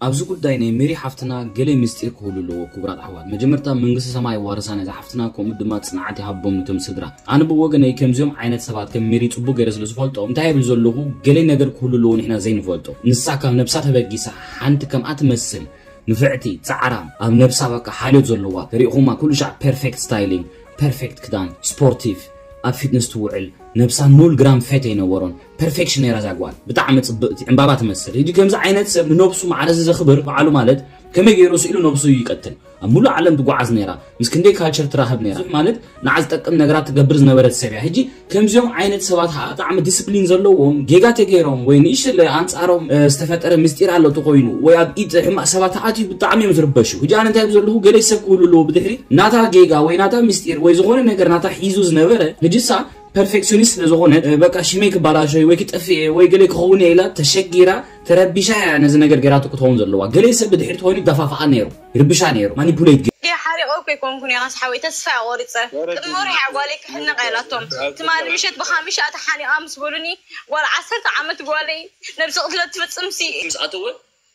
ኣብዚ ጉዳይ ናይ ሜሪ ሓፍትና ገለ ምስጢር ክህሉ ኣለዎ። ክቡራት ኣሕዋት፣ መጀመርታ መንግስቲ ሰማይ ዋርሳ ነዛ ሓፍትና፣ ከምኡ ድማ ጽንዓት ይሃቦም ነቶም ስድራ። ኣነ ብወገነይ ከምዚኦም ዓይነት ሰባት ከም ሜሪ ጽቡቅ ገይረ ስለ ዝፈልጦ እንታይ ይብል ዘለኹ፣ ገለ ነገር ክህሉ ኣለዎ ንሕና ዘይንፈልጦ። ንሳ ካብ ነብሳ ተበጊሳ ሓንቲ ከምኣ ትመስል ንፍዕቲ፣ ጻዕራም፣ ኣብ ነብሳ በቃ ሓልዮት ዘለዋ ተሪእኹማ፣ ኩሉ ሻዕ ፐርፌክት ስታይሊንግ፣ ፐርፌክት ክዳን፣ ስፖርቲቭ፣ ኣብ ፊትነስ ትውዕል፣ ነብሳ ኑል ግራም ፌት ኣይነበሮን። ፐርፌክሽን ነይራ እዛ ጓል፣ ብጣዕሚ ጽብቕቲ ዕምባባ ትመስል። ሕጂ ከምዚ ዓይነት ሰብ ንነብሱ ማዕረ ዘኽብር በዓሉ ማለት ከመይ ገይሩ ስኢሉ ነብሱ ይቀትል? ኣብ ሙሉእ ዓለም ትጓዓዝ ነይራ፣ ምስ ክንደይ ካልቸር ትራኸብ ነይራ። ማለት ንዓ ዝጠቅም ነገራት ትገብር ዝነበረት ሰብ እያ። ሕጂ ከምዚኦም ዓይነት ሰባት ብጣዕሚ ዲስፕሊን ዘለዎም፣ ጌጋ ተገይሮም ወይ ንእሽተይ ኣንጻሮም ዝተፈጠረ ምስጢር ኣሎ ተኮይኑ ወይ ኣብ ኢድ ሕማቅ ሰባት ተኣትዩ ብጣዕሚ እዮም ዝርበሹ። ሕጂ ኣነ እንታይ ዘለኹ፣ ገለ ሰብ ክህሉ ኣለዎ ብድሕሪ ናታ ጌጋ ወይ ናታ ምስጢር ወይ ዝኾነ ነገር ናታ ሒዙ ዝነበረ። ሕጂ ሳ ፐርፌክሽኒስት ስለ ዝኾነ በቃ ሽመይ ክባላሸ ወይ ክጠፍእ ወይ ገለ ክኸውን እየ ኢላ ተሸጊራ ተረቢሻ እያ ነዚ ነገር ገይራቶ ክትኸውን ዘለዋ። ገለ ሰብ ብድሕሪ ተኾይኑ ይደፋፍኣ ነይሩ፣ ይርብሻ ነይሩ፣ ማኒፑሌት ገይሩ። ሓሪቐ እኮ ኣይኮንኩን እየ፣ ሓወይ፣ ተስፋ እየ ቆሪፀ። ጥሞር እያ ጓለይ ክሕነቕ እያ ኢላቶም። ትማሊ ምሸት ብኻሚሻ ተሓኒቓ ምስ በሉኒ፣ ጓል ዓሰርተ ዓመት ጓለይ ነብሲ ቅትለት ትፍፅምሲ። ምስ ኣተወ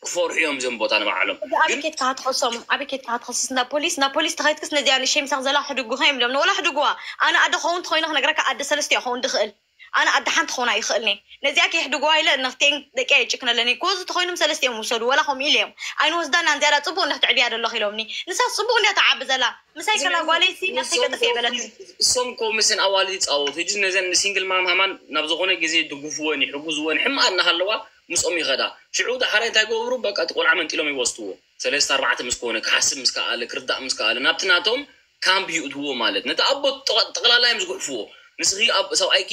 ክፈርሑ እዮም እዞም ቦታ ንባዕሎም። ኣበይ ኬድካ ክትኸሶም? ኣበይ ኬድካ ክትኸስስ? ናብ ፖሊስ? ናብ ፖሊስ ተኸይድክስ ነዚኣ ንሸይ ምሳኽ ዘላ ሕድጉኸ እዮም ኢሎም። ንወላ ሕድጉዋ። ኣነ ኣደ ኸውን ትኾይነ ክነግረካ ኣደ ሰለስተ እያ ኸውን ድኽእል። ኣነ ኣደ ሓንቲ ኾና ይኽእልኒ። ነዚኣ ከየሕድጉዋ ኢለ ነኽቴን ደቂ ኣይጭክነለኒ። ኮዚ ተኾይኖም ሰለስተ እዮም ውሰዱ። ወላ ኸምኡ ኢለ እዮም። ኣይንወስዳን ኣንዚኣ ጽቡቕ እንዲያ ትዕብያ ደለኽ ኢሎምኒ። ንሳ ጽቡቕ እንዲያ ትዓቢ ዘላ። ምሳይ ከላ ጓለይ ሲ ነኽቴ ገጥፍ የበለትኒ። እሶም ኮ ምስን ኣዋልድ ይጻወቱ። ሕጂ ነዘን ንሲንግል ማም ሃማን ናብ ዝኾነ ግዜ ድግፍወን፣ ይሕግዝወን፣ ሕማቕ እናሃለዋ ምስኦም ይኸዳ። ሽዑ ዳሕራይ እንታይ ገብሩ? በቃ እቲ ቆልዓ መንጢሎም ይወስድዎ። ሰለስተ ኣርባዕተ ምስ ኮነ፣ ክሓስብ ምስ ከኣለ፣ ክርዳእ ምስ ከኣለ፣ ናብቲ ናቶም ካምፕ ይእትዎ ማለት። ነቲ ኣቦ ጠቕ-፣ ጠቕላላ እዮም ዝጉሕፍዎ። ንስኺ ኣብ-፣ ሰብኣይኪ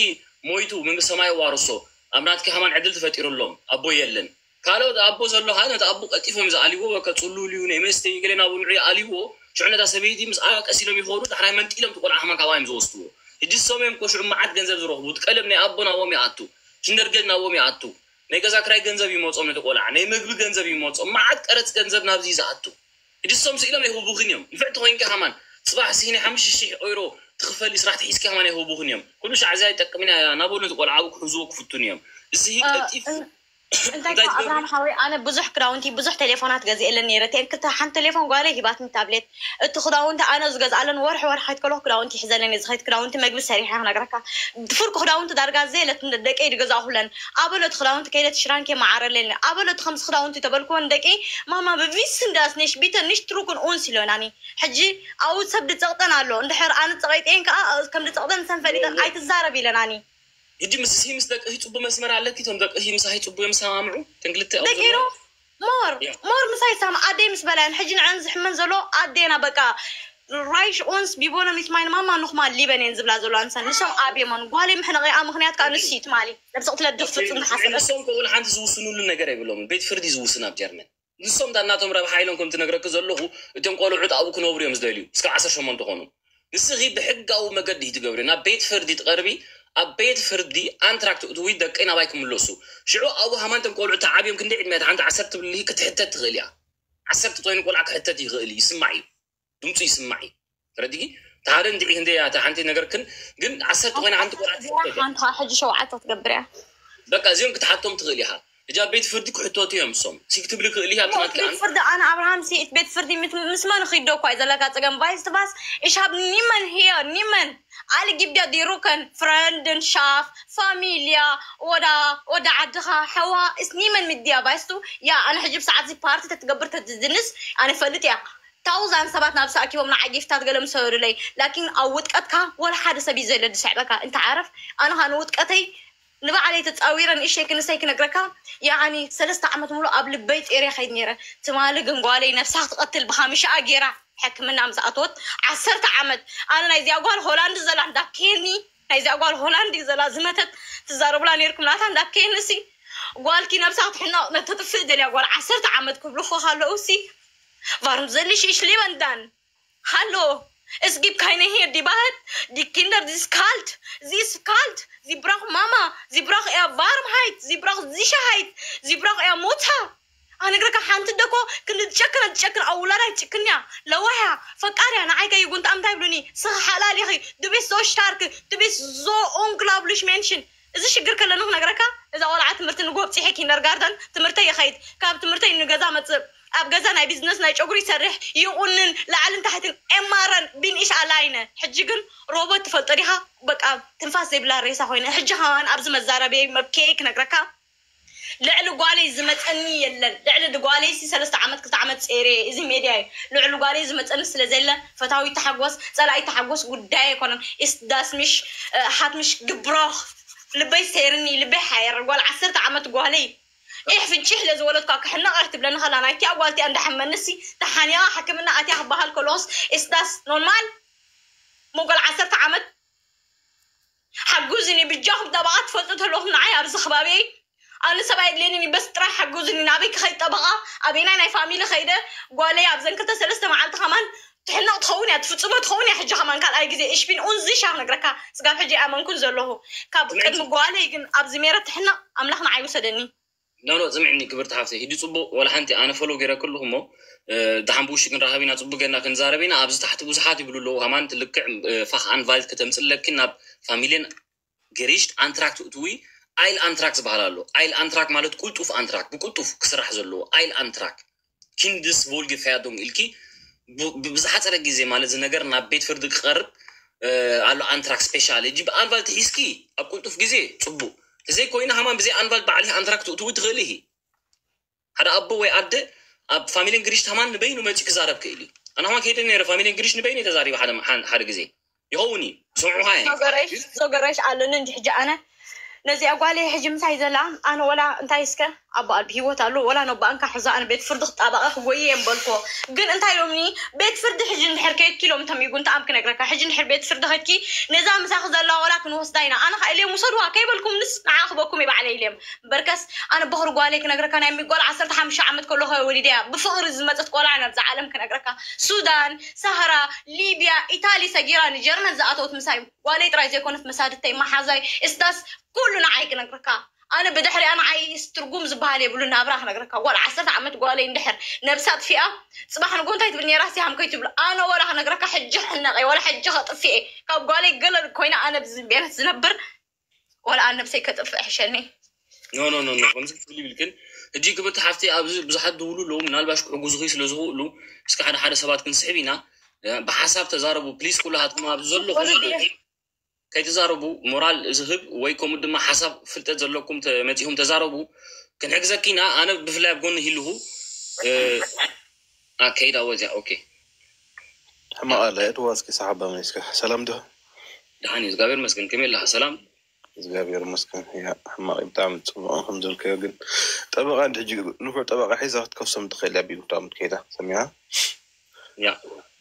ሞይቱ፣ መንግስቲ ሰማይ ዋርሶ፣ ኣብ ናትኪ ሃማን ዕድል ተፈጢሩሎም፣ ኣቦ የለን። ካልኦት ኣቦ ዘሎ ኸኣ ነቲ ኣቦ ቀልጢፎም ዝኣልይዎ፣ በቃ ጽሉል እዩ፣ ናይ መስተ እዩ፣ ገለ ናብኡ ንዑ ይኣልይዎ። ሽዑ ነታ ሰበይቲ ምስኣ ቀስ ኢሎም ይኸዱ፣ ዳሕራይ መንጢሎም እቲ ቆልዓ ሃማን ካብኣ እዮም ዝወስድዎ። ሕጂ እሶም እዮም እኮ ሽዑ መዓት ገንዘብ ዝረኽቡ፣ እቲ ቀለብ ናይ ኣቦ ናብኦም ይኣቱ፣ ሽንደርገድ ናብኦም ይኣቱ። ናይ ገዛ ክራይ ገንዘብ ይመጾም ነቲ ቆልዓ፣ ናይ ምግቢ ገንዘብ ይመጾም፣ መዓት ቀረጽ ገንዘብ ናብዚ እዩ ዝኣቱ። ሕጂ እሶም ስኢሎም ኣይህቡኽን እዮም። ንፍዕቲ ኮይንኪ ከማን ጽባሕ እዚ ናይ ሓሙሽተ ሽሕ ኦይሮ ትኽፈሊ ስራሕ ተሒዝኪ ከማን ኣይህቡኽን እዮም። ኩሉ ሻዕ እዚ ኣይጠቅምን እያ ናበሉ ነቲ ቆልዓ ኣብኡ ክሕዝዎ ክፍትኑ እዮም። እዚ እ፣ ቀልጢፉ እ፣ እንታይ እንታይ እኮ ትገብሪ? ኣብርሃም ሓወይ፣ ኣነ ብዙሕ ክዳውንቲ፣ ብዙሕ ቴሌፎናት ገዚኤለን ነይረ። እተን ክልተ፣ ሓንቲ ቴሌፎን ጓለይ ሂባትኒ፣ ታብሌት። እቲ ክዳውንቲ ኣነ ዝገዝኣለን ወርሒ ወርሒ ከይድ ከለኹ ክዳውንቲ ይሕዘለን እየ። ዝኸይድ ክዳውንቲ መግቢ ሰሪሐ ክነግረካ። ድፉር ክዳውንቲ ዳርጋ ዘየለት ደቀይ ዝገዛእኹለን። ኣበሎ እቲ ክዳውንቲ ከይደ ትሽራንኬ መዓረለኒ። ኣበሎ እቲ ከምዚ ክዳውንቲ ተበልኩወን ደቂ፣ ማማ ብቪስ እንዳስ ነሽ ቢተ ንሽ ትሩክን ኡንስ ኢሎናኒ። ሕጂ ኣብኡ ሰብ ድጸቕጠን ኣሎ። እንድሕር ኣነ ጸቒጠን ከኣ ከም ድጸቕጠን ንሰን ፈሊጠን ኣይትዛረብ ኢለናኒ። ሕጂ ምስ ሲ ምስ ደቂ ሲ ጽቡቅ መስመር ኣለኪ? እቶም ደቂ ሲ ምሳኺ ጽቡቅ እዮም ዝሰማምዑ? እተን ክልተ ኣብኡ ደቂሩ ዘለዋ? ሞር፣ ያ። ሞር ምሳይ ይሰማዕ። ኣደይ ምስ በላየን፣ ሕጂ ንዐን ዝሕመን ዘሎ ኣዴና በቃ፣ ራይሽ ኦንስ ቢቦነ ሚት ማይን ማማ ንኹማ ሊበን እየን ዝብላ ዘለዋ ንሰን። ንሶም ኣብየሞን። ጓለይ ምሕነቐኣ ምኽንያት ከኣ ንሱ እዩ ትማሊ። ነብሲ ቅትለት ድፍጽም ንሓሰበት። ንሶም ከ ወላ ሓንቲ ዝውስኑሉ ነገር የብሎምን። ቤት ፍርዲ ዝውስን ኣብ ጀርመን። ንሶም እታ እናቶም ረብሓ ኢሎም ከም ትነግረኪ ዘለኹ፣ እቶም ቆልዑት ኣብኡ ክነብሩ እዮም ዝደልዩ። እስካብ ዓሰርተ ሸሞንተ ኮኑ። ንስኺ ብሕጋዊ መገዲ እዩ ትገብሪ። ናብ ቤት ፍርዲ ትቐርቢ፣ ኣብ ቤት ፍርዲ ኣንትራክት ትእትዊ፣ ደቀይ ናባይ ክምለሱ። ሽዑ ኣብኡ ሃማንተን ቆልዑት ተዓብዮም ክንደይ ዕድመ እያ? ሓንቲ ዓሰርተ ትብልሂ ክትሕተት ትኽእል እያ። ዓሰርተ ኮይኑ ቆልዓ ክሕተት ይኽእል እዩ፣ ይስማዕ እዩ። ድምፁ ይስማዕ እዩ። ተረዲጊ? እቲ ሓደ እንድዒ ክንደይ እያ? እታ ሓንቲ ነገር ክን-፣ ግን ዓሰርተ ኮይና ሓንቲ ቆልዓ እዚኣ ትሕተት እያ። ሓንቲ ኸዓ ሕጂ ሸውዓተ ትገብር እያ። በቃ እዚኦም ክትሓቶም ትኽእል ኢኻ። ሕጂ ኣብ ቤት ፍርዲ ክሕተቱ እዮም እሶም። ሲ ክትብሊ ክእል ኢኻ፣ ኣብቲ ናትኪ ቤት ኣን- ፍርዲ ኣነ ኣብርሃም ሲ፣ እቲ ቤት ፍርዲ ምስ፣ ምስ መን ኺዶ እኳ እዩ ዘለካ ጸገም። ቫይስ ትባስ፣ ich hab niemand hier, niemand. Alle gibt ja die Rücken, Freunden, Schaf, Familie, oder፣ oder ዓድኻ፣ ሓዋ፣ ist niemand mit dir, weißt du? ያ፣ ኣነ ሕጂ ብሰዓት እዚ ፓርቲ ተትገብር ተትዝንስ፣ ኣነ ፈልጥ እያ። ታውዛን ሰባት ናብ ሰኣኪቦም ንዓይ ጊፍታት ገለ ምሰሩለይ። ላኪን ኣብ ውጥቀትካ ወላ ሓደ ሰብ እዩ ዘለ ዝስዕበካ። እንተ ዓረፍ፣ ኣነ ኸኣ ንውጥቀተይ ንባዕለይ ተጻዊረ ንእሽተይ ክንሰይ ክነግረካ፣ ያዓኒ ሰለስተ ዓመት ሙሉእ ኣብ ልበይ ጼርያ ከይድ ነይረ። ትማሊ ግን ጓለይ ነብሳ ክትቐትል ብኻምሻኣ ገይራ ሕክምና ምስ ኣተወት፣ ዓሰርተ ዓመት። ኣነ ናይዚኣ ጓል ሆላንድ ዘላ እንዳኬኒ፣ ናይዚኣ ጓል ሆላንድ ዘላ ዝመተት ትዛረቡላ ነይርኩም፣ ናታ እንዳኬኒ ሲ ጓልኪ ነብሳ ክትሕነቕ ነተጥፍእ ደልያ ጓል ዓሰርተ ዓመት ክብሉኹ ከለዉ ሲ፣ ቫርም ዘሊ ሽሽ ሊበንዳን። Hallo, es gibt keine hier, die Wahrheit, die Kinder, sie ist kalt, sie ist kalt, sie braucht Mama, sie braucht eher Warmheit, sie braucht Sicherheit, sie braucht eher Mutter. ኣነ ግረካ ሓንቲ ደኮ ክንዲ ትጨክን ትጨክን ኣብ ውላዳ ትጭክን እያ። ለዋህ እያ፣ ፈቃር እያ። ንዓይ ከይጉንታ እንታይ ይብሉኒ? ስኻ ሓላል ኢኺ፣ du bist so stark, du bist so unglaublich Menschen. እዚ ሽግር ከለኒ ክነግረካ፣ እዛ ቆልዓ ትምህርቲ ንጎ ኣብፂሐ ኪንደርጋርተን ትምህርተይ ይኸይድ፣ ካብ ትምህርተይ ንገዛ መፅእ፣ ኣብ ገዛ ናይ ቢዝነስ ናይ ጨጉሪ ይሰርሕ፣ ይቑንን፣ ላዕልን ታሕትን፣ ኤምኣረን ቢንኢሽ ኣላይነ። ሕጂ ግን ሮቦት ትፈልጦ ዲኻ? በቃ ትንፋስ ዘይብላ ሬሳ ኮይነ። ሕጂ ከማን ኣብዚ መዛረበይ መብኬ ክነግረካ፣ ልዕሊ ጓለይ ዝመፀኒ የለን። ልዕሊ ጓለይ ሲ ሰለስተ ዓመት ክልተ ዓመት ፀይረ እዚ ሜድያ እዩ። ልዕሊ ጓለይ ዝመፀኒ ስለ ዘለ ፈታዊ ተሓጎስ ፀላኢ ተሓጎስ ጉዳይ ኣይኮነን። ኢስዳስሚሽ ሃትሚሽ ግብሮ ልበይ ሰይርኒ ልበይ ሓየር ጓል ዓሰርተ ዓመት ጓለይ ኢሕ ፍንጭሕ ለዝወለድኳ ክሕነቕ እያ ትብለኒ ከላ ናይቲ ኣጓልቲ እንዳሓመንሲ ተሓኒቓ ሕክምና ኣትያ ክበሃል ከሎስ ኢስዳስ ኖርማል ሞጓል ዓሰርተ ዓመት ሓጉዝኒ ብጃኹም ጠበቓ ትፈልጡ ተለኹም ንዓይ ኣብዚ ከባቢይ ኣነ ሰብኣይ የድልየኒ በስ ጥራይ ሓጉዝኒ ናበይ ክኸይድ ጠበቓ ኣበይናይ ናይ ፋሚሊ ኸይደ ጓለይ ኣብዘን ክልተ ሰለስተ መዓልቲ ከማን ትሕነቕ ትኸውን እያ ትፍፅሞ ትኸውን እያ ሕጂ ከማን ካልኣይ ግዜ እሽቢን ኡንዚ ሻ ክነግረካ ስጋብ ሕጂ ኣመንኩን ዘለኹ ካብ ቅድሚ ጓለይ ግን ኣብዚ ሜረ ትሕነቕ ኣምላኽ ንዓይ ውሰደኒ ኖ ኖ ስምዕኒ ክብርቲ ሓፍተይ፣ ሕጂ ጽቡቕ፣ ወላ ሓንቲ ኣነ ፎሎ ገይረኪ ኣለኹ እሞ፣ እ፣ ደሓን ብውሽጢ ክንራኸብ ኢና፣ ጽቡቕ ጌርና ክንዛረብ ኢና። ኣብዚ ታሕቲ ብዙሓት ይብሉ ኣለዉ፣ ሃማን ትልክዕ፣ እ፣ ፋኽ ኣንቫልት ከተምጽለኪ ናብ ፋሚልየን ገሪሽት ኣንትራክት እትዊ፣ ኣይል ኣንትራክ ዝበሃል ኣሎ። ኣይል ኣንትራክ ማለት ቁልጡፍ ኣንትራክ፣ ብቁልጡፍ ክስራሕ ዘለዎ ኣይል ኣንትራክ። ኪንድስ ቮልጌ ፈያዶም ኢልኪ ብ-፣ ብ-፣ ብዝሓጸረ ግዜ ማለት እዚ ነገር ናብ ቤት ፍርዲ ክቐርብ፣ እ፣ ኣሎ ኣንትራክ ስፔሻል። ሕጂ ብኣንቫልት ሒዝኪ ኣብ ቁልጡፍ ግዜ ጽቡቕ። ተዘይኮይኑ ሃማን ብዘይ ኣንቫልት ባዕልኺ ኣንትራክ ትእትዊ ትኽእሊ ኢኺ። ሓደ ኣቦ ወይ ኣደ ኣብ ፋሚሊን ግሪሽ ሃማን ንበይኑ መጺኡ ክዛረብ ክእል እዩ። ኣነ ሃማን ከይደ ነይረ ፋሚሊን ግሪሽ ንበይኑ እየ ተዛሪበ ሓደ፣ ሓደ፣ ሓደ ግዜ። ይኸውን እዩ። ይሰምዑኻ እዮም። ዞገረሽ፣ ዞገረሽ ኣለኒ እንጂ ሕጂ ኣነ ነዚኣ ጓለይ ሕጂ ምሳይ ዘላ ኣነ ወላ እንታይ እስከ ኣቦኣ ብህይወት ኣሎ ወላ ነቦኣ እንካ ሕዛ ኣነ ቤት ፍርዲ ክጣበቐ ክጎየ እየ ምበልኮ። ግን እንታይ ኢሎምኒ ቤት ፍርዲ ሕጂ እንድሕር ከይድኪ ኢሎም ተሚጉ እንተ ኣም ክነግረካ ሕጂ እንድሕር ቤት ፍርዲ ከድኪ ነዛ ምሳኺ ዘላ ወላ ክንወስዳ ኢና። ኣነ ኸዓ ኢለዮም ውሰድዋ ከይበልኩምንስ ንዓ ክበኩም እየ ባዕለይ ኢለዮም። እምበርከስ ኣነ በኽሪ ጓለይ ክነግረካ ናይ ሚጓል ዓሰርተ ሓሙሽተ ዓመት ከለኹ እየ ወሊደያ። ብፍቕሪ ዝመፀት ቆልዓ እያ ናብዛ ዓለም ክነግረካ። ሱዳን፣ ሳህራ፣ ሊብያ፣ ኢታሊ ሰጊራ ንጀርመን ዝኣተወት ምሳይ ጓለይ ጥራይ ዘይኮነት መሳድተይ፣ መሓዛይ፣ እስታስ ኩሉ ንዓይ ክነግረካ። ኣነ ብድሕሪኣ ንዓይ ትርጉም ዝበሃል የብሉ ናብራ ክነግረካ። ጓል ዓሰርተ ዓመት ጓለይ እንድሕር ነብሳ ኣጥፊኣ ፅባሕ ንጎ እንታይ ትብል ነይራ ሲሃም ከይትብሉ ኣነ ወላ ክነግረካ ሕጂ ክሕነቕ እየ ወላ ሕጂ ከጥፍእ እየ። ካብ ጓለይ ገለ ኮይና ኣነ ብዝቤነት ዝነብር ወላ ኣነ ነብሰይ ከጥፍእ ሕሸኒ። ኖ ኖ ኖ ኖ ከምዚ ክትብል ይብልክን። ሕጂ ክብርቲ ሓፍቲ ኣብዚ ብዙሓት ድውሉ ኣለዉ፣ ምናልባሽ ክሕጉዙኺ ስለ ዝኽእሉ እስኪ ሓደ ሓደ ሰባት ክንስሕብ ኢና። እ፣ ብሓሳብ ተዛረቡ ፕሊስ፣ ኩላሃትኩም ኣብዚ ዘለኹም ወለዲ እየ። ከይተዛረቡ ሞራል ዝህብ ወይ ከምኡ ድማ ሓሳብ ፍልጠት ዘለኩም ተ-፣ መጺኹም ተዛረቡ፣ ክንሕግዘኪ ኢና። ኣነ ብፍላይ ኣብ ጎኒ ሂልኹ። እ፣ ኣ፣ ከይዳ ወዚያ። ኦኬ። ሕማቕ ኣለ፣ እትዋ እስኪ ሰሓባ መሊስካ። ሰላም ዶ? ደሓን እዩ፣ እግዚኣብሔር ይመስገን። ከመይ ኣለኻ? ሰላም? እግዚኣብሔር ይመስገን። ያ፣ ሕማቕ እዩ፣ ብጣዕሚ ጽቡቕ ከም ዘልከዮ፣ ግን ጠበቓ እንዲ ሕጂ ንፉዕ ጠበቓ ሒዛ ክትከሶም ትኽእል እያ፣ ቢሉ ብጣዕሚ ትከይዳ፣ ሰሚዓ? ያ።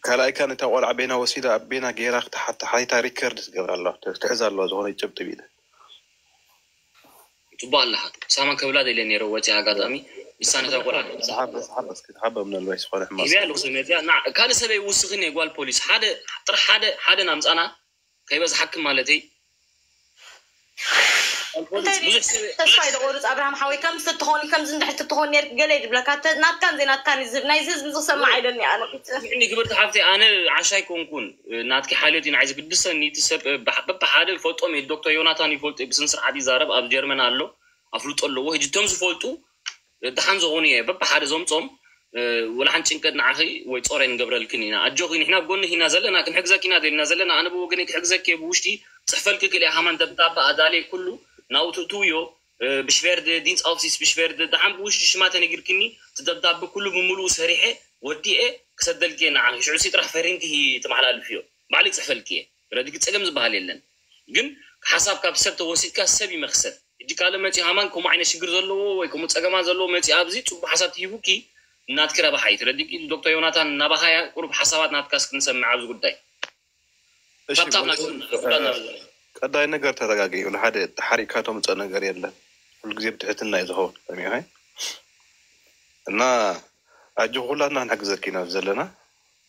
ካልኣይ ካን እታ ቆልዓ ቤና ወሲዳ፣ ኣብ ቤና ገይራ ክትሓታ ሓቲታ ሪከርድ ትገብር ኣለዋ፣ ትሕዛ ኣለዋ፣ ዝኾነ ጭብጢ ቢለ። ጽቡቕ ኣለኻ። ሳማ ከብላ ደልየ ነይረ፣ ወጺኣ ኣጋጣሚ። ንሳ ነታ ቆልዓ ሰሓባ፣ ሰሓባ፣ እስኪ ተሓባ፣ ምናልባት ዝኾነ ሕማቕ ሂብያ ኣለኹ፣ ሰብ መጺኣ። ና-፣ ካልእ ሰበይ ውስኽን እየ፣ ጓል ፖሊስ። ሓደ፣ ጥራሕ ሓደ፣ ሓደ ናምጻና፣ ከይበዝሓክን ማለተይ። እንታይ ብዙሕ ሰብ ተስፋ እዩ ዝቆርጽ ኣብርሃም ሓወይ፣ ከምዚ ተትኾኒ፣ ከምዚ እንድሕር ተትኾኒ ነይርኪ ገለ እዩ ዝብለካ። ተ-፣ ናትካን ዘይናትካን እዩ ዝብል። ናይዚ ህዝቢ ዝሰማዕ ኣይደልኒ ኣነ። ስምዕኒ ክብርቲ ሓፍተይ፣ ኣነ ዓሻ ኣይኮንኩን። ናትኪ ሓልዮት እዩ ንዓይ ዝግድሰኒ። እቲ ሰብ በ-፣ በብሓደ ይፈልጦም እየ። ዶክተር ዮናታን ይፈልጦ እየ፣ ብስነ ስርዓት ይዛረብ፣ ኣብ ጀርመን ኣሎ፣ ኣፍልጦ ኣለዎ። ሕጂ እቶም ዝፈልጡ ደሓን ዝኾኑ እየ፣ በብሓደ ዘምጾም፣ እ፣ ወላ ሓንቲ ጭንቀት ንዓኺ ወይ ጾር ኣይንገብረልክን ኢና። ኣጆኺ፣ ንሕና ኣብ ጎንኺ ኢና ዘለና፣ ክንሕግዘኪ ኢና ደሊና ዘለና። ኣነ ብወገነይ ክሕግዘኪ እየ፣ ብውሽጢ ጽሕፈልኪ ክእል እየ፣ ሃማን ደብዳበ ኣዳልየ ኩሉ ናብኡ ትእትውዮ፣ እ፣ ብሽቬርደ፣ ዲንስ ኣውሲስ ብሽቬርደ፣ ደሓን ብውሽጢ ሽማ ተነጊርክኒ፣ እቲ ደብዳበ ኩሉ ብምሉኡ ሰሪሐ፣ ወዲኤ ክሰደልኪ እየ ንዓኺ። ሽዑ ሲ ጥራሕ ፈሪምኪ ተመሓላልፍዮ። ባዕለይ ክጽሕፈልኪ እየ። ረዲኪ ጸገም ዝበሃል የለን። ግን ሓሳብ ካብ ሰብ ተወሲድካ ሰብ ይመኽሰብ። ሕጂ ካልእ መፂኡ ሃማን ከምኡ ዓይነት ሽግር ዘለዎ ወይ ከምኡ ፀገማት ዘለዎ መፂኡ ኣብዚ ፅቡቅ ሓሳብ ትሂቡኪ ናትኪ ረብሓ እዩ። ተረዲእኪ ዶክተር ዮናታን ናባኻ እያ ቁሩብ ሓሳባት ናትካ እስኪ ንሰምዕ ኣብዚ ጉዳይ። እሺ፣ ካብታ ጎይታ፣ ናትካ እ፣ ናትካ ቀዳይ ነገር ተረጋጊ። ንሓደ ተሓሪቅካ ተምፅኦ ነገር የለን። ኩሉ ግዜ ብትሕትና እዩ ዝኸውን። ሰሚዕኸ? እና ኣጆኹ ኩላትና ክንሕግዘኪ ኢና ዘለና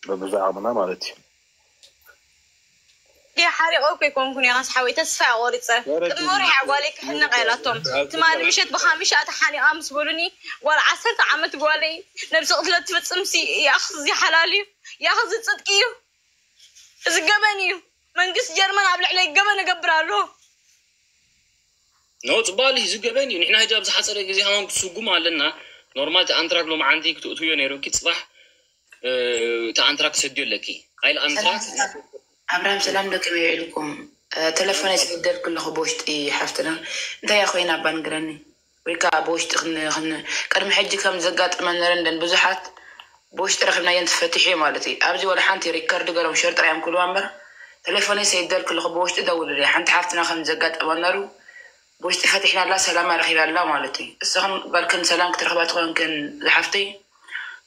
በብዛ ዓቕምና ማለት እዩ። ሓሪቐ እኮ ኣይኮንኩን እየ፣ ኣስሓወይ፣ ተስፋ እየ ቆሪፀ። ቅድሚ ወርሒ እያ ጓለይ ክሕነቕ እያ ኢላቶም። ትማሊ ምሸት ብኻምሻ ተሓኒቓ ምስ በሉኒ፣ ጓል ዓሰርተ ዓመት ጓለይ ነብሲ ቅትለት ትፍጽም ሲ፣ ያኽ እዚ ሓላል እዩ፣ ያኽ እዚ ጽድቂ እዩ፣ እዚ ገበን እዩ። መንግስቲ ጀርመን ኣብ ልዕለይ ገበን እገብር ኣሎ። ኖ ጽባል እዩ ዝገበን እዩ። ንሕና ሕጂ ኣብ ዝሓፀረ ግዜ ሃማም ክስጉም ኣለና። ኖርማል እቲ ኣንትራክ ሎማዓንቲ ክትእትዮ ነይሩኪ፣ ፅባሕ እቲ ኣንትራክ ክሰድዮ ኣለኪ። ኣይል ኣንትራክ ኣብርሃም ሰላም ዶ ከመይ ውዒልኩም? ተለፎነይ ሰይደልክ ኣለኹ ብውሽጢ ሓፍትና። እንታይ እያ ኮይና እባ ንገረኒ? ወይ ከዓ ብውሽጢ ቅድሚ ሕጂ ከም ዘጋጠመ ነረን ደን ብዙሓት ብውሽጢ ረኺብናየን ትፈትሕ እዩ ማለት እዩ። ኣብዚ ወላ ሓንቲ ሪከርድ ገሮም ሸር ጥራይ እዮም ክብልዋ እምበር ተሌፎነይ ሰይደልክ ኣለኹ ብውሽጢ ደውልለይ። ሓንቲ ሓፍትና ከም ዘጋጠመ ነሩ ብውሽጢ ፈቲሕናላ ሰላማ ረኺባላ ማለት እዩ። እስኽን በልክን ሰላም ክትረኽባ ትኾንክን ዝሓፍተይ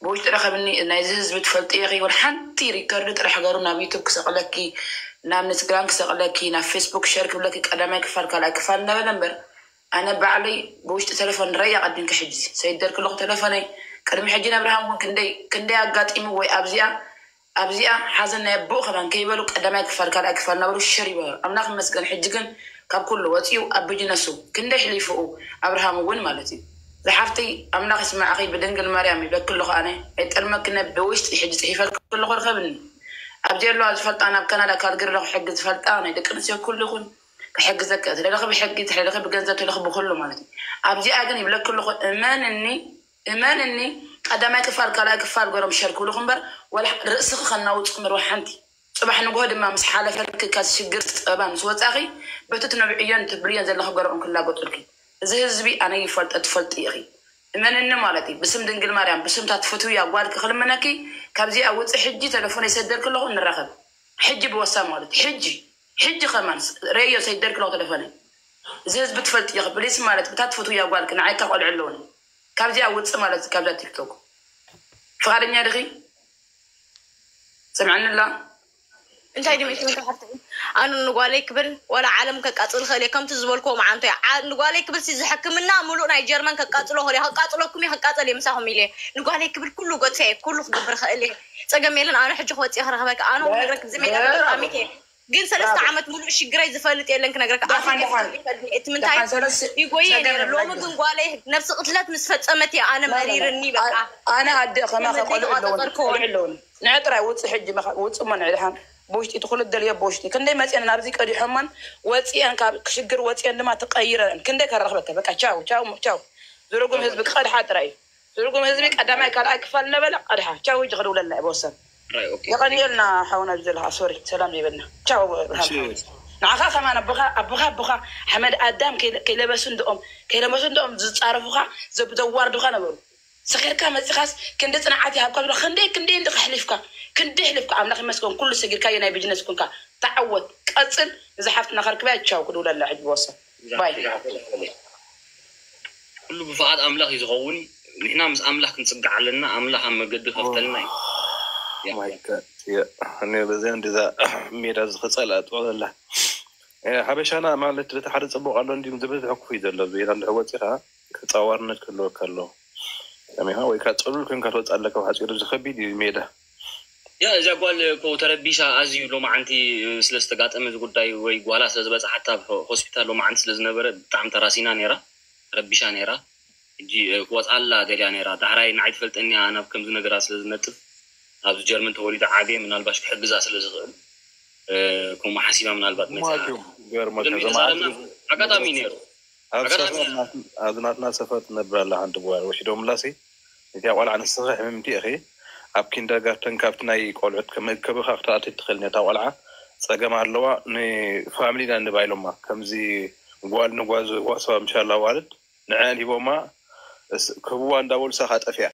ብውሽጢ ረኸብኒ። ናይዚ ህዝቢ ትፈልጢ ኢኺ። ወላ ሓንቲ ሪከርድ ጥራሕ ገሩ ናብ ዩቱብ ክሰቕለኪ፣ ናብ ኢንስትግራም ክሰቕለኪ፣ ናብ ፌስቡክ ሸር ክብለኪ ቀዳማይ ክፋል ካልኣይ ክፋል እናበለ እምበር ኣነ ባዕለይ ብውሽጢ ተለፎን ረይ ኣቐዲምኪ ሕጂ ሰይደልክ ኣለኹ ተለፎነይ ቅድሚ ሕጂ ነብርሃም እውን ክንደይ ክንደይ ኣጋጢሙ ወይ ኣብዚኣ ኣብዚኣ ሓዘን ናይ ኣቦኡ ከማን ከይበሉ ቀዳማይ ክፋል ካልኣይ ክፋል እናበሉ ሸር ይበሉ። ኣምላኽ ይመስገን ሕጂ ግን ካብ ኩሉ ወፂኡ ኣብ ብጅነሱ ክንደይ ሕሊፍኡ ኣብርሃም እውን ማለት እዩ። ዝሓፍተይ ኣምላኽ ይስማዕኺ ብድንግል ማርያም ይብለኪ ኣለኹ ኣነ ኣይጠልመኪ ነ ብውሽጢ ሕጂ ፅሒፈልኪ ኣለኹ ርከብኒ ኣብዚ ኣለዋ ዝፈልጣ ናብ ካናዳ ካልግሪ ኣለኹ ሕጊ ዝፈልጣ ናይ ደቂ ኣንስትዮ ኩሉ ይኹን ክሕግዘኪ እየ። ትደለኺ ብሕጊ፣ ትደለኺ ብገንዘብ፣ ትደለኺ ብኹሉ ማለት እዩ። ኣብዚኣ ግን ይብለኪ ኣለኹ እመንኒ፣ እመንኒ ቀዳማይ ክፋል ካልኣይ ክፋል ገሮም ሸር ክብሉኺ እምበር ዋላ ርእስኺ ከናውፁ ምርዋ ሓንቲ። ፅባሕ ንግሆ ድማ ምስ ሓለፈልኪ ካብ ሽግር ፀባ ምስ ወፃኺ በቲ ትነብዕዮን ትብልዮን ዘለኺ ገሮም ክላገፁልኪ። እዚ ህዝቢ ኣነ ይፈልጦ ትፈልጢ ኢኺ። እመንኒ ማለት እዩ ብስም ድንግል ማርያም ብስምታ ትፈትውያ ጓልኪ ክልምነኪ ካብዚኣ ውፅእ ሕጂ ተለፎን ይሰደልኪ ኣለኹ ንራኸብ። ሕጂ ብወሳን ማለት ሕጂ ሕጂ ከማን ረዮ ሰይደልክ ነው ተደፈነ እዚ ህዝቢ ትፈልጥ ኢኺ ፕሊስ ማለት ብታ ትፈትውያ ጓልክ ንዓይ ካብ ቆልዑ ኣለውኒ ካብዚኣ ውፅእ ማለት ካብዛ ቲክቶክ ፍቓደኛ ድኺ ስምዐንላ እንታይ ድሜት ምንታይ ሓፍተይ ኣኑ ንጓለይ ክብል ዋላ ዓለም ከቃፅል ክእል እየ ከምቲ ዝበልክዎ መዓንቶ እየ ንጓለይ ክብል ሲ ዝሕክምና ሙሉእ ናይ ጀርመን ከቃፅሎ ክእል እየ ከቃፅለኩም እየ ክቃፀል እየ ምሳኹም ኢለ ንጓለይ ክብል ኩሉ ገፀ እየ ኩሉ ክገብር ክእል እየ ፀገም የለን ኣነ ሕጂ ክወፅእ ክረክበክ ኣነ ነግረክ ዝሜዳ ብጣዕሚ እየ ግን ሰለስተ ዓመት ሙሉእ ሽግረይ ዝፈልጥ የለን ክነግረክ ኣፍልጥ ይፈልጥ እቲ ምንታይ ይጎየ ነይረ ሎሚ ግን ጓለይ ነብሲ ቅትለት ምስ ፈፀመት እየ ኣነ መሪርኒ በቃ ኣነ ኣደ ከማኸ ቆልዑ ኣለውን ቆልዑ ኣለውን ንዐ ጥራይ ውፅእ ሕጂ ውፅእ እሞ ንዕድሓን ብውሽጢ እቲ ኩሉ ደልዮ ብውሽጢ ክንደይ መፅአን ናብዚ ቀዲሖመን ወፅአን ካብ ሽግር ወፅአን ድማ ተቀይረን ክንደይ ከረክበከ በቃ ቻው ቻው ቻው ዝርጉም ህዝቢ ቀድሓ ጥራይ እዩ ዝርጉም ህዝቢ ቀዳማይ ካልኣይ ክፋል እናበለ ቀድሓ ቻው ሕጂ ክድውለልና እየ ብወሰን የቐንየልና ሓውና ኣብዚ ዘለካ ሶሪ ሰላም ይበልና ቻው ንዓኻ ከማን ኣቦኻ ኣቦኻ ኣቦኻ ሓመድ ኣዳም ከይለበሱ እንደኦም ከይለበሱ እንደኦም ዝፃረፉኻ ዘዋርዱኻ ነበሩ ሰኺርካ መፂኻስ ክንዲ ፅንዓት ይሃብካ ዝብሎ ክንደይ ክንደይ እንዲ ከሕሊፍካ ክንደይ ሕሊፍካ ኣምላኽ ይመስገን ኩሉ ሰጊርካዮ ናይ ቢጅነስ ኮንካ ተዓወት ቀፅል እዛ ሓፍትና ከርክበያ ቻው ክድውለላ ሕጂ ብወሰን ባይ ኩሉ ብፍቓድ ኣምላኽ እዩ ዝኸውን ንሕና ምስ ኣምላኽ ክንፅጋዕ ኣለና ኣምላኽ ኣብ መገዲ ከፍተልና እዩ በዚኣ እንዲዛ ሜዳ ዝኸፀል ኣጥቕለላ ሓበሻና ማለት በቲ ሓደ ፅቡቕ ኣሎ እንዲ ዝበዝሐ ክፉይ ዘሎ ሜዳ እንድሕር ወፂኻ ተፃዋርነት ክህልወካ ኣለዎ። ሰሚዕኻ ወይ ከዓ ፅሉል ኮይንካ ትወፅእ ኣለካ ብሓፂሩ እዚ ከቢድ እዩ ሜዳ። ያ እዛ ጓል እኮ ተረቢሻ ኣዝዩ ሎማዓንቲ ስለዝተጋጠመ እዚ ጉዳይ ወይ ጓላ ስለዝበፅሓታ ሆስፒታል ሎማዓንቲ ስለዝነበረ ብጣዕሚ ተራሲና ነይራ ተረቢሻ ነይራ ሕጂ ክወፅኣላ ደልያ ነይራ ዳሕራይ ንዓይ ትፈልጠኒ እያ ናብ ከምዚ ነገራት ስለዝነጥፍ ኣብዚ ጀርመን ተወሊዱ ዓብየ ምናልባሽ ክሕግዛ ስለዝኽእል ከምኡ ሓሲባ ምናልባት መፅያ ኣጋጣሚ ነይሩ ኣብ ሰፈር ኣብዚ ናትና ሰፈር ትነብር ኣላ ሓንቲ ጓል ወሒዶምላ ሲ እቲኣ ቆልዓ ንስኺ ሕምምቲ ኢኺ ኣብ ኪንደርጋርተን ካብቲ ናይ ቆልዑት ከመእከብኻ ክትኣትት ትኽእል ነታ ቆልዓ ጸገም ኣለዋ ንፋምሊ ኢና ንባ ኢሎማ ከምዚ ጓል ንጓል ዝዋሰባ ምሻላ ዋልድ ንዐን ሂቦማ ክህብዋ እንዳበሉ ሳኻ ጠፊኣ